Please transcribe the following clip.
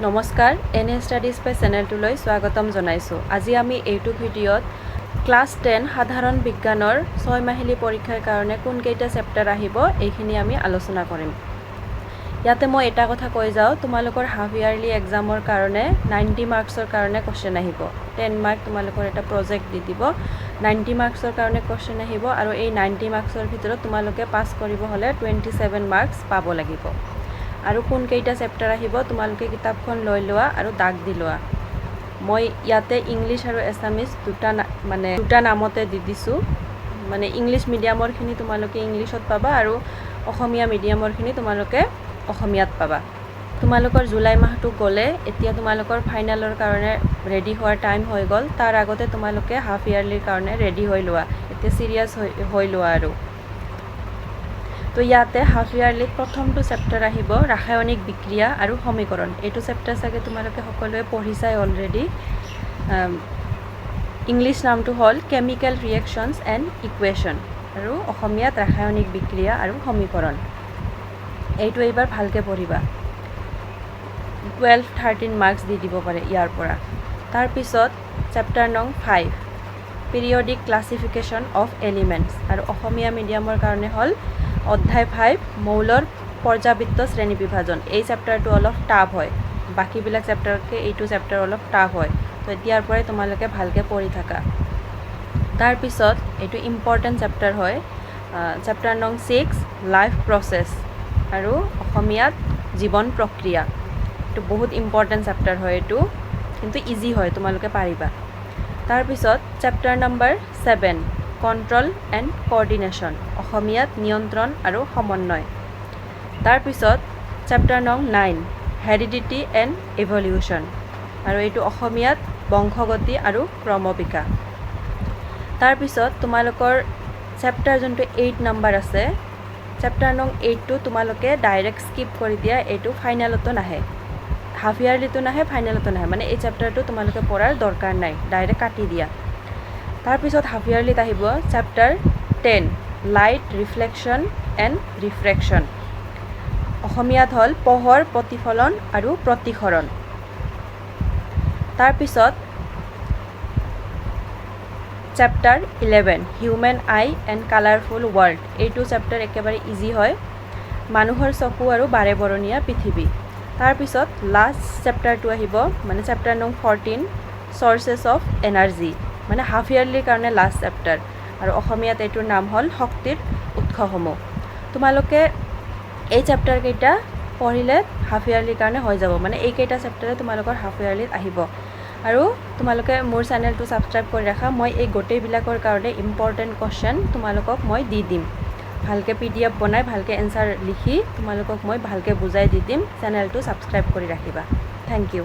নমস্কাৰ, N A studies বাই চেনেলটোলৈ স্বাগতম জনাইছোঁ। আজি আমি এইটো ভিডিঅ'ত ক্লাছ 10 সাধাৰণ বিজ্ঞানৰ ছয়মাহিলী পৰীক্ষাৰ কাৰণে কোনকেইটা চেপ্টাৰ আহিব, এইখিনি আমি আলোচনা কৰিম। ইয়াতে মই এটা কথা কৈ যাওঁ, তোমালোকৰ হাফ ইয়াৰলি এক্সামৰ কাৰণে 90 মাৰ্কছৰ কাৰণে কুৱেশ্যন আহিব। 10 মাৰ্ক তোমালোকৰ এটা প্ৰজেক্ট দি দিব। 90 মাৰ্কছৰ কাৰণে কুৱেশ্যন আহিব আৰু এই 90 মাৰ্কছৰ ভিতৰত তোমালোকে পাছ কৰিব হ'লে 27 মাৰ্কছ পাব লাগিব। আৰু কোনকেইটা চেপ্টাৰ আহিব, তোমালোকে কিতাপখন লৈ লোৱা আৰু দাগ দি লোৱা। মই ইয়াতে ইংলিছ আৰু এছামিছ দুটা, মানে দুটা নামতে দি দিছোঁ। মানে ইংলিছ মিডিয়ামৰখিনি তোমালোকে ইংলিছত পাবা আৰু অসমীয়া মিডিয়ামৰখিনি তোমালোকে অসমীয়াত পাবা। তোমালোকৰ জুলাই মাহটো গ'লে, এতিয়া তোমালোকৰ ফাইনেলৰ কাৰণে ৰেডি হোৱাৰ টাইম হৈ গ'ল। তাৰ আগতে তোমালোকে হাফ ইয়াৰলিৰ কাৰণে ৰেডি হৈ লোৱা, এতিয়া ছিৰিয়াছ হৈ লোৱা। আৰু তো ইয়াতে হাফ ইয়াৰলিত প্ৰথমটো চেপ্টাৰ আহিব ৰাসায়নিক বিক্ৰিয়া আৰু সমীকৰণ। এইটো চেপ্টাৰ চাগে তোমালোকে সকলোৱে পঢ়িছাই অলৰেডি। ইংলিছ নামটো হ'ল কেমিকেল ৰিয়েকশ্যনছ এণ্ড ইকুৱেশ্যন আৰু অসমীয়াত ৰাসায়নিক বিক্ৰিয়া আৰু সমীকৰণ। এইটো এইবাৰ ভালকৈ পঢ়িবা। 12, 13 মাৰ্কছ দি দিব পাৰে ইয়াৰ পৰা। তাৰপিছত চেপ্টাৰ নং 5, পিৰিয়ডিক ক্লাছিফিকেশ্যন অফ এলিমেণ্টছ আৰু অসমীয়া মিডিয়ামৰ কাৰণে হ'ল অধ্যায় 5, মৌলৰ পৰ্যাবৃত্ত শ্ৰেণী বিভাজন। এই চেপ্টাৰটো অলপ টাফ হয়। বাকীবিলাক চেপ্টাৰতকৈ এইটো চেপ্টাৰ অলপ টাফ হয়। তো এতিয়াৰ পৰাই তোমালোকে ভালকৈ পঢ়ি থাকা। তাৰপিছত এইটো ইম্পৰ্টেণ্ট চেপ্টাৰ হয়, চেপ্টাৰ নং 6, লাইফ প্ৰচেছ আৰু অসমীয়াত জীৱন প্ৰক্ৰিয়া। এইটো বহুত ইম্পৰ্টেণ্ট চেপ্টাৰ হয়। এইটো কিন্তু ইজি হয়, তোমালোকে পাৰিবা। তাৰপিছত chapter number 7, control and coordination, অসমীয়াত নিয়ন্ত্ৰণ আৰু সমন্বয়। তাৰপিছত চেপ্টাৰ নং 9, হেৰিডিটি এণ্ড ইভলিউশ্যন আৰু এইটো অসমীয়াত বংশগতি আৰু ক্ৰমবিকাশ। তাৰপিছত তোমালোকৰ চেপ্টাৰ যোনটো 8 নাম্বাৰ আছে, চেপ্টাৰ নং 8টো তোমালোকে ডাইৰেক্ট স্কিপ কৰি দিয়া। এইটো ফাইনেলতো নাহে, হাফ ইয়াৰলিতো নাহে, ফাইনেলতো নাহে। মানে এই চেপ্টাৰটো তোমালোকে পঢ়াৰ দৰকাৰ নাই, ডাইৰেক্ট কাটি দিয়া। তাৰপিছত হাফ ইয়াৰলিত আহিব chapter 10, light reflection and refraction, অসমীয়াত হ'ল পোহৰ প্ৰতিফলন আৰু প্ৰতিসৰণ। তাৰপিছত chapter 11, human eye and colourful world। এইটো চেপ্টাৰ একেবাৰে ইজি হয়, মানুহৰ চকু আৰু বাৰেবৰণীয়া পৃথিৱী। তাৰপিছত লাষ্ট চেপ্টাৰটো আহিব, মানে চেপ্টাৰ নং 14, চ'ৰ্চেছ অফ এনাৰ্জি, মানে হাফ ইয়াৰলিৰ কাৰণে লাষ্ট চেপ্টাৰ আৰু অসমীয়াত এইটোৰ নাম হ'ল শক্তিৰ উৎসসমূহ। তোমালোকে এই চেপ্টাৰকেইটা পঢ়িলে হাফ ইয়াৰলিৰ কাৰণে হৈ যাব। মানে এইকেইটা চেপ্টাৰে তোমালোকৰ হাফ ইয়াৰলিত আহিব। আৰু তোমালোকে মোৰ চেনেলটো ছাবস্ক্ৰাইব কৰি ৰাখা। মই এই গোটেইবিলাকৰ কাৰণে ইম্পৰ্টেণ্ট কুৱেশ্যন তোমালোকক মই দি দিম। ভালকৈ পিডিএফ বনাই, ভালকৈ এনচাৰ লিখি তোমালোকক মই ভালকৈ বুজাই দি দিম। চেনেলটো ছাবস্ক্ৰাইব কৰি ৰাখিবা। Thank you.